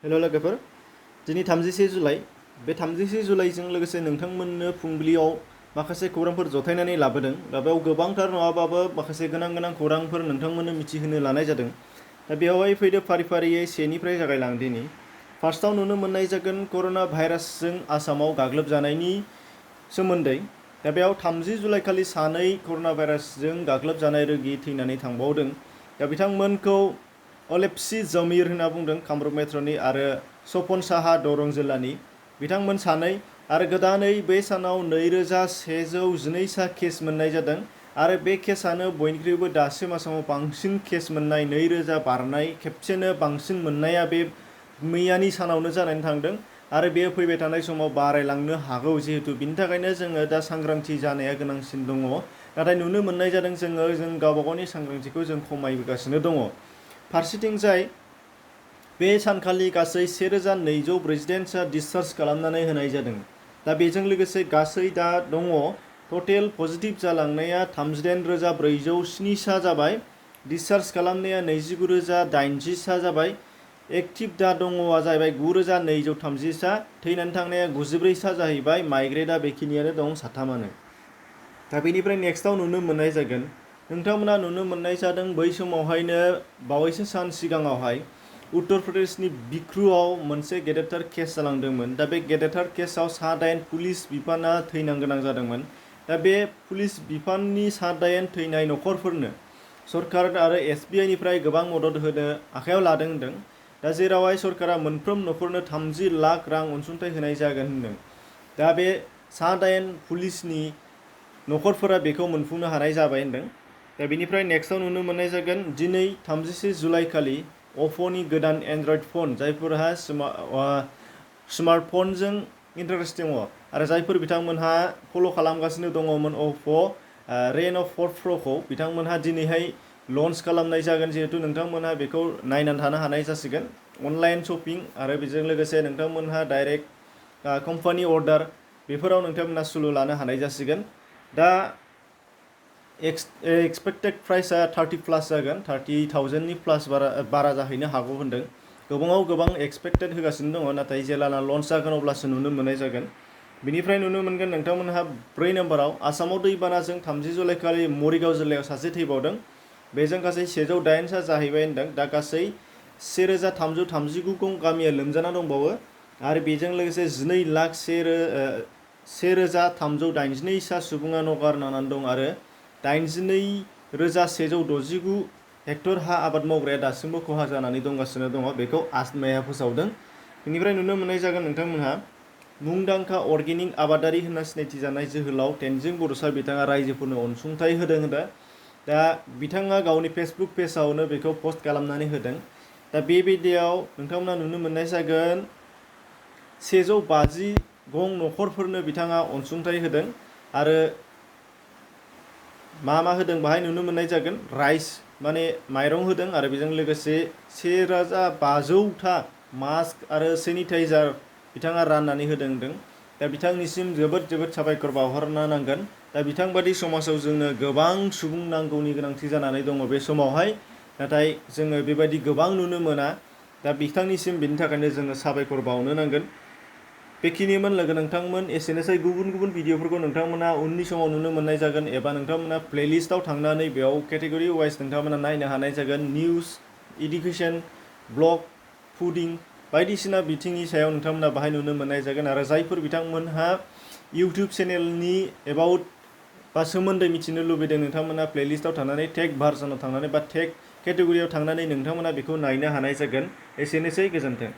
हेल' लोगोफोर, दिनै 31 जुलाइ। बे 31 जुलाइजों लोगोसे नोंथांमोननो फुंबिलियाव माखासे खौरांफोर जथायनानै लाबोदों। दा बेयाव गोबांथार नङाबाबो माखासे गोनां खौरांफोर नोंथांमोननो मिथिहोनो लानाय जादों। दा बेवहाय फैदो फारि सेनिफ्राय जागायलांदिनि। फार्स्टआव नुनो मोननाय जागोन कर'ना भाइरासजों आसामाव गाग्लोबजानायनि सोमोन्दै। दा बेयाव 30 जुलाइ खालि सानै कर'ना भाइरासजों गाग्लोबजानाय रोगि थैनानै थांबावदों। दा बिथांमोनखौ अलेप्सि जमीर होनना बुंदों कामरुप मेट्र'नि आरो सपन साहा दरं जिल्लानि। बिथांमोन सानै आरो गोदानै बे सानाव 2112 केस मोननाय जादों आरो बे केसानो बयनिख्रुइबो दासिम आसामाव बांसिन केस मोननाय 2000 बारनाय खेबसेनो बांसिन मोननाया बे मैयानि सानावनो जानानै थांदों आरो बेयो फैबाय थानाय समाव बारायलांनो हागौ। जिहेतु बिनि थाखायनो जोङो दा सांग्रांथि जानाया गोनांसिन दङ। नाथाय नुनो मोननाय जादों जों गावबा गावनि सांग्रांथिखौ जों खमायबोगासिनो दङ। फारसेथिंजाय बे सानखालि गासै 1248 डिसचार्ज खालामनानै होनाय जादों। दा बेजों लोगोसे गासै दा दङ टटेल पजिटिभ जालांनाया 38,407 जाबाय, डिसचार्ज खालामनाया 29,080 जाबाय, एक्टिभ दा दङआ जाहैबाय 9,230, थैनानै थांनाया 94 जाहैबाय। माइग्रेडआ बेखिनियानो दं, साथामानो। दा बेनिफ्राय नेक्स्टआव नुनो मोननाय जागोन, नोंथांमोना नुनो मोननाय जादों बै समावहायनो बावैसो सान सिगाङावहाय उत्तर प्रदेशनि बिख्रुआव मोनसे गेदेरथार केस जालांदोंमोन। दा बे गेदेरथार केसाव 9 पुलिस बिफाना थैनो गोनां जादोंमोन। दा बे पुलिस बिफाननि 9 थैनाय न'खरफोरनो सरकार आरो SBI निफ्राय गोबां मदद होनो आखायाव लादों होनदों। दा जेरावहाय सरकारा मोनफ्रोम न'खरनो 30 लाख रां अनसुंथाइ होनाय जागोन होनदों। दा बे 9 पुलिसनि न'खरफोरा बेखौ मोनफुंनो हानाय जाबाय होनदों। दा बेनिफ्राय नेक्स्टआव नुनो मोननाय जागोन दिनै 31 जुलाइ खालि अप्प'नि गोदान एन्ड्रइड फन, जायफोरहा स्मार्टफनजों इन्टारेस्ट दङ आरो जायफोर बिथांमोनहा फल' खालामगासिनो दङमोन अप्प' रेन' 4 प्र'खौ, बिथांमोनहा दिनैहाय लन्च खालामनाय जागोन। जिहेतु नोंथांमोनहा बेखौ नायनानै थानो हानाय जासिगोन। अनलाइन शपिं आरो बेजों लोगोसे नोंथांमोनहा डाइरेक्ट कम्पानि अर्डार, बेफोराव नोंथांमोनहा सुलु लानो हानाय जासिगोन। दा एक्सपेक्टेड प्राइसआ 30+ जागोन, 30,000नि प्लास बारा जाहैनो हागौ होनदों। गोबाङाव गोबां एक्सपेक्टेड होगासिनो दङ, नाथाय जेलाना लन्च जागोन अब्लासो नुनो मोननाय जागोन। बिनिफ्राय नुनो मोनगोन नोंथांमोनहा 4 नम्बराव आसामाव दैबानाजों 30 जुलाइ खालि मरिगाव जिल्लायाव सासे थैबावदों। बेजों गासै 108 जाहैबाय होनदों। दा गासै 1339 गामिया लोमजाना दंबावो आरो बेजों लोगोसे 12,1382 सुबुङा न' गारनानै दं आरो 82,169 हेक्टर हा आबाद मावग्राया दासिमबो खहा जानानै दंगासिनो दङ। बेखौ आसमाया फोसावदों। बेनिफ्राय नुनो मोननाय जागोन नोंथांमोनहा मुंदांखा अर्गेनिक आबादारि होनना सिनायथि जानाय जोहोलाव तेनजिं बड'सा बिथाङा रायजोफोरनो अनसुंथाइ होदों होनदों। दा बिथाङा गावनि फेसबुक पेजआवनो बेखौ पस्ट खालामनानै होदों। दा बे भिडिअ'आव नोंथांमोना नुनो मोननाय जागोन 150 गं न'खरफोरनो बिथाङा अनसुंथाइ होदों आरो मा होदों बाहाय नुनो मोननाय जागोन, राइस माने माइरं होदों आरो बेजों लोगोसे 1500 मास्क आरो सेनिटाइजार बिथाङा राननानै होदों होनदों। दा बिथांनिसिम जोबोद साबायखर बावहरनो नांगोन। दा बिथांबादि समाजाव जोंनो गोबां सुबुं नांगौनि गोनांथि जानानै दङ बे समावहाय, नाथाय जोङो बेबायदि गोबां नुनो मोना। दा बिथांनिसिम बेनि थाखायनो जोङो साबायखर बावनो नांगोन। बेखिनिमोन लोगो नोंथांमोन, एसेनोसै। गुबुन भिडिअफोरखौ नोंथांमोना उननि समाव नुनो मोननाय जागोन एबा नोंथांमोना प्लेलिस्टआव थांनानै बेयाव केटेगरि वाइज नोंथांमोना नायनो हानाय जागोन। निउज, इडुकेसन, ब्लग, फुडिं बायदिसिना बिथिंनि सायाव नोंथांमोना बाहाय नुनो मोननाय जागोन। आरो जायफोर बिथांमोनहा इउटिउब चेनेलनि एबाउट बा सोमोन्दै मिथिनो लुबैदों, नोंथांमोना प्लेलिस्टआव थांनानै टेग भार्जनाव थांनानै बा टेग केटेगरियाव थांनानै नोंथांमोना बेखौ नायनो हानाय जागोन। एसेनोसै, गोजोन्थों।